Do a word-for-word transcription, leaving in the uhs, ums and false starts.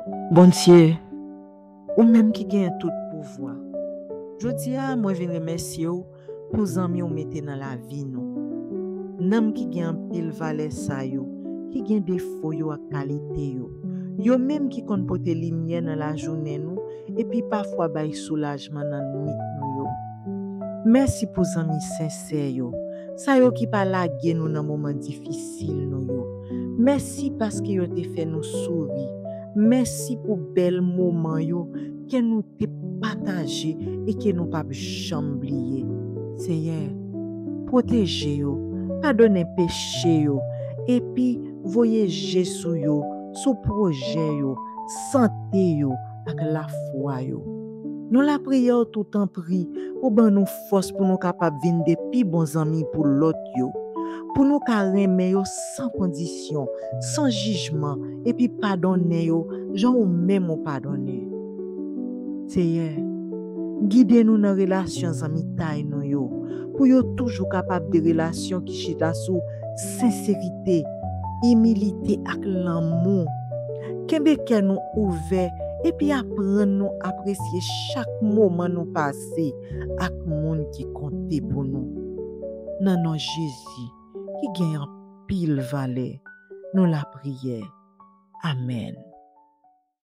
Bondye, ou menm ki genyen tout pouvwa, jodi a mwen vin remèsye w pou zanmi w mete nan lavi nou. Nanm ki gen anpil valè sa yo, ki gen defo yo ak kalite yo, yo menm ki konn pote limyè nan lajounen nou epi pafwa bay soulajman nan nwit nou yo. Mèsi pou zanmi sensè yo, sa yo ki pa lage nou nan moman difisil nou yo. Mèsi paske yo te fè nou souri. Mèsi pou bèl moman yo ke nou te pataje e ke nou p ap janm bliye. Seyè, pwoteje yo, padonnen peche yo, epi voye je sou yo, sou pwojè yo, sante yo ak lafwa yo. Nou lapriyè w tou, tanpri, ou ban nou fòs pou nou kapab vin de pi bon zanmi pou lòt yo, pou nou ka renmen yo san kondisyon, san jijman, epi padonnen yo jan ou menm ou padonnen. Seyè, gide nou nan relasyon zanmitay nou yo, pou yo toujou kapab de relasyon ki chita sou senserite, imilite ak lanmou. Kenbe kè nou ouvè epi aprann nou apresye chak moman nou pase ak moun ki konte pou nou. Nan non Jezi, ki gen anpil valè, nou lapriyè. Amèn.